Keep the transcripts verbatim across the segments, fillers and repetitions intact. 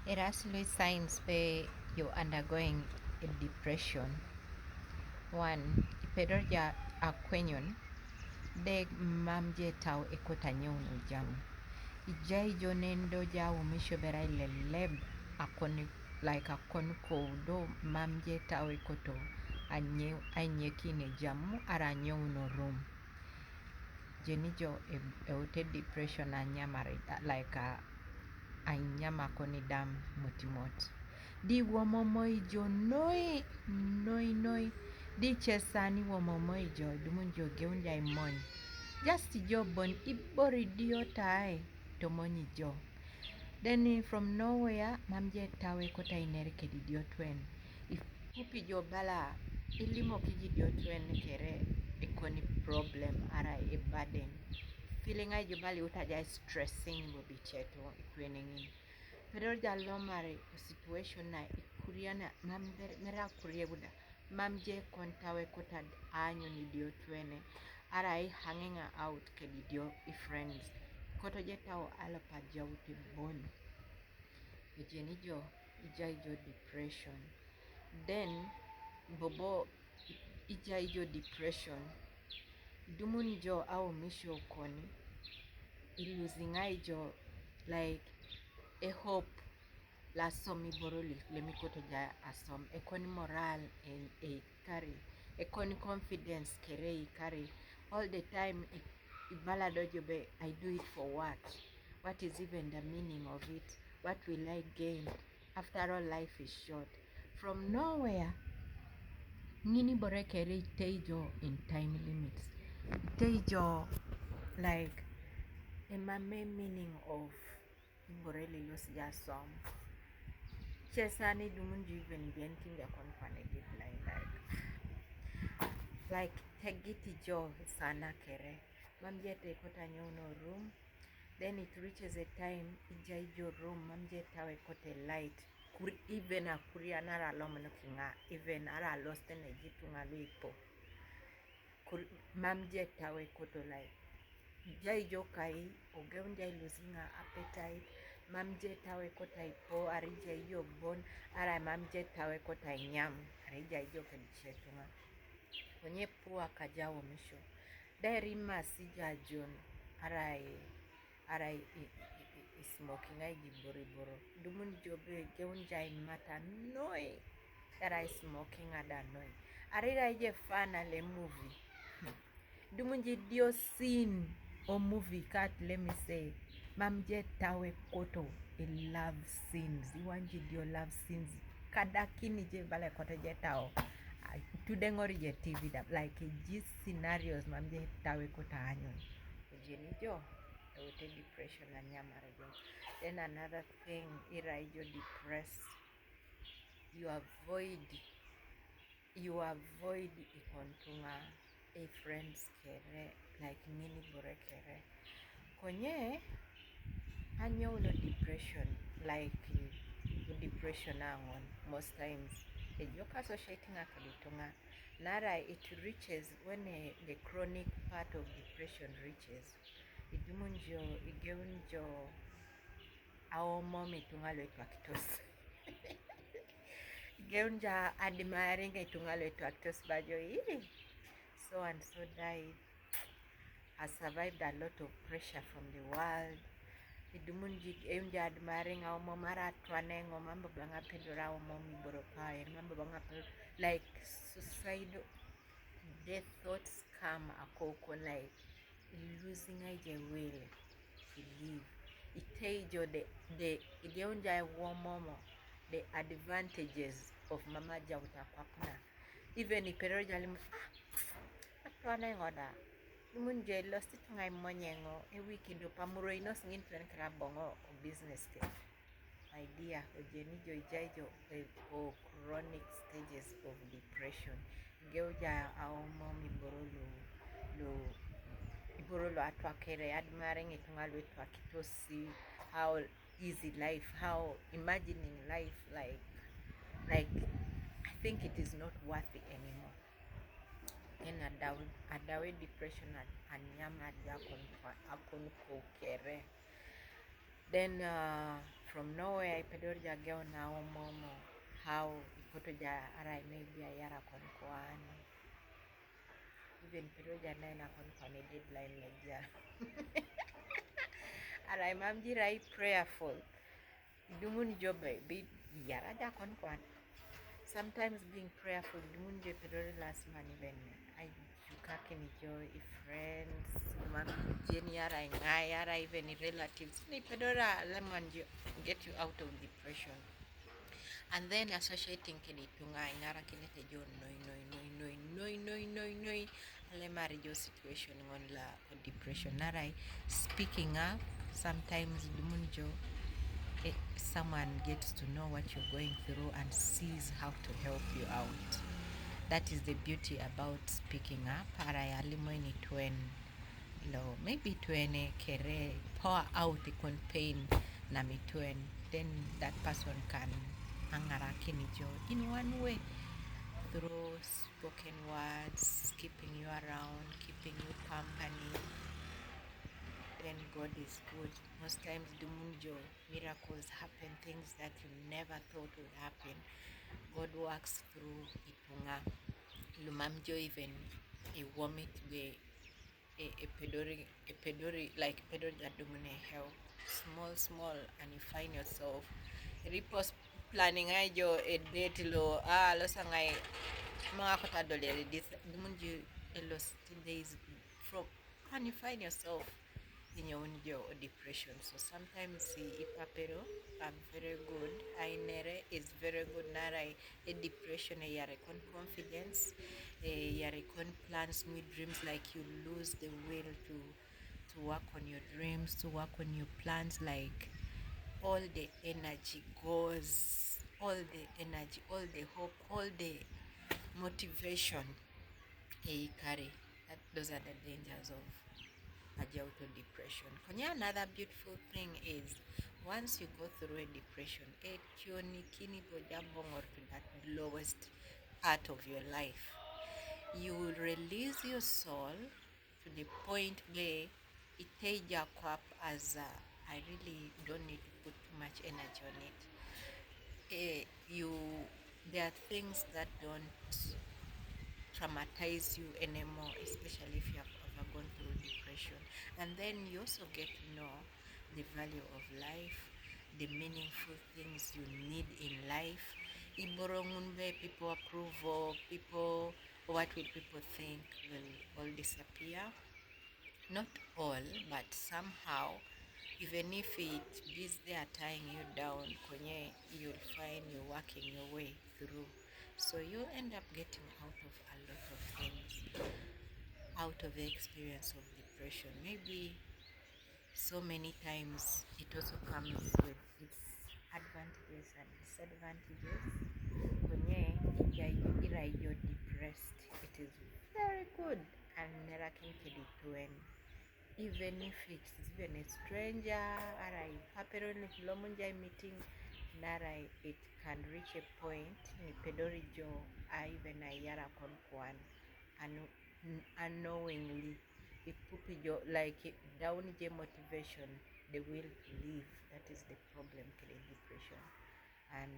There are three signs pe you're undergoing a depression. One, ipedor ja akwenyon, dek mam je tau ekot anyewno jam. Ijai jo nendo ja wumisho bera ileleb akon, like, akon ko do mam je tau ekoto anye, anye kine jam ara anyewno rum. Jeni jo e, eute depression anyamari, like, a, anyama koni dam mutimot. Di womomoi jo noi, noi, noi. Di chesani womomoi jo, dumun jo geun ja imony. Just jo bon ibori dio tai, to monyi jo. Then, eh, from nowhere, mam je tawe kota iner kedi dio twen. If pupi jo bala, ilimo kiji dio twen kere, ekoni problem, ara e burden. Feeling ai jo bali uta ja stressing bo bicheto, ikwenengin. Pero ja lomare, situation na, ikuriana, mam ber-, mera kurie buda. Mam je kon tawe kota anyo ni dio twene. Ara i hanging out kedi dio i friends. Koto je tau alo pa jau ti bon. Ijeni jo, ijai jo depression. Then, bobo, ijai jo depression. Dumun jo au misho koni. I losing ai jo, like, a hope. La som iboro li, lemi koto ja asom. Ekoni moral en e kari. Ekoni confidence kere i kari. All the time, i, i bala dojo be, I do it for what? What is even the meaning of it? What will I gain? After all, life is short. From nowhere, ngini bore kere itei jo in time limits. Itei jo, like, ema me meaning of ibore li los ja som. Chesani dumun ju even bien kinga kon kwane git lai, like, like, tegiti jo sana kere. Mam je te kota nyono room. Then it reaches a time, ijai jo room, mam je tawe kote light. Kur-, even a kuri anara lom no kinga, even ara lost ne jitunga luipo. Kur-, mam je tawe koto light. Jai jo kai, ogeun jai losing a appetite. Mam je tawe kota ipo, ari jai jo bon, ara mam je tawe kota inyam, ari jai jo kedi chetunga. Onye pua kajawo misho. Deri masi ja jon, ara i, ara i, i, i, i, i smoking ai ji boro boro. Dumun jo be geun jai mata noi. Ara i smoking ada noi. Ari ra je fan ale movie. Dumun ji dio scene o movie kat, let me say. Mam je tawe koto i love scenes. Iwan ji dio love scenes. Kada kini je bale koto je tau. Ai, tude ngori je T V da. Like, ji scenarios mam je tawe koto anyon. Ujeni jo, eute depression anyamare jo. Then another thing, ira ijo depressed. You avoid, you avoid ikontunga, e friends kere, like, ngini bore kere. Konye, anyo uno depression, like, depression angon, most times. E joka associating akaditunga. Nara it reaches when, eh, the chronic part of depression reaches. Idumun jo, igeun jo, aomo mitunga lo itwakitos. Igeun ja admiring itunga lo itwakitos bajo, ii. So and so died. Has survived a lot of pressure from the world. Idumun ji, eun ja admiring aomo mara twanengo, mambo banga pedora aomo mi boro pa, mambo banga pedora, like, suicidal, the thoughts come akoko, like, losing ai je will to live. Itei jo the, the, igeun ja womomo, the advantages of mama ja uta kwakuna. Even ipero jali mo, ah, atwanengo da. Dumun je lost itunga imonyengo, e weekend opamuro inos ngin twen kra bongo o business ke. My dear, ojeni jo ijai jo, eh, o chronic stages of depression. Geu ja aomo mi boro lo, lo, boro lo atwakere, admiring itunga lo itwakitosi, how easy life, how imagining life like, like, I think it is not worthy anymore. En adawe, adawe depression ad-, anyam adia akon kwa, akon kokere. Then uh, from nowhere ipedori ja gew na omomo, how ikoto ja arai maybe ayara kon kwan. Even ipedori ja nena kon kwan e deadline na ja. Arai mam ji rai prayerful. Dumun jo be bi yara ja kon kwan. Sometimes being prayerful dumun jo ipedori last man even. Ai, you kakini jo i friends, mam jeni yara ngai yara even i relatives. Ni pedora lemon jo get you out of depression. And then associating kedi tunga ngara kini te jo noi noi noi noi noi noi noi noi. Lemari jo situation ngon la depression. Narai speaking up, sometimes dumun jo eh, someone gets to know what you're going through and sees how to help you out. That is the beauty about speaking up. Arai alimo ini twen lo, maybe twene kere pour out the con pain na mi twen. Then that person can angara kini jo in one way through spoken words, keeping you around, keeping you company. Then God is good. Most times dumun jo miracles happen, things that you never thought would happen. God works through itunga. Lumam jo even i vomit be e, e pedori e pedori like pedori ja dumun e help. Small small and you find yourself ripos planning ai jo e date lo ah lo sangai mga kota dolere this dumun jo e los days from and you find yourself in your own your depression. So sometimes si ipapero are very good. Ainere is very good. Narai e depression e yare kon confidence, e yare kon plans with dreams, like you lose the will to to work on your dreams, to work on your plans, like all the energy goes, all the energy, all the hope, all the motivation e ikare. That, those are the dangers of a ja auto depression. Konye another beautiful thing is once you go through a depression, e kioni kini bo ja bongor to that lowest part of your life. You will release your soul to the point where it take ja kwap as a, I really don't need to put too much energy on it. Eh, you there are things that don't traumatize you anymore, especially if you have ever gone through depression. And then you also get to know the value of life, the meaningful things you need in life. Iborongun be people approval, people, what will people think, will all disappear. Not all, but somehow, even if it is there tying you down, konye, you'll find you're working your way through. So you end up getting out of a lot of things, out of the experience of depression. Maybe so many times it also comes with its advantages and disadvantages. Konye, ija ira yo depressed, it is very good and nera ken kedi twen. Even if it's even a stranger, arai apero ni lomunja meeting, narai it can reach a point ni pedori jo a even a yara kon kwan anu unknowingly ipupi jo like down je motivation, the will to live. That is the problem kede depression. And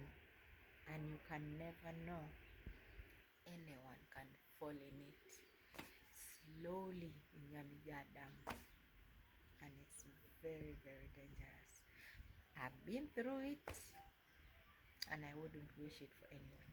and you can never know, anyone can fall in it slowly in your jadam. And it's very very dangerous. I've been through it and I wouldn't wish it for anyone.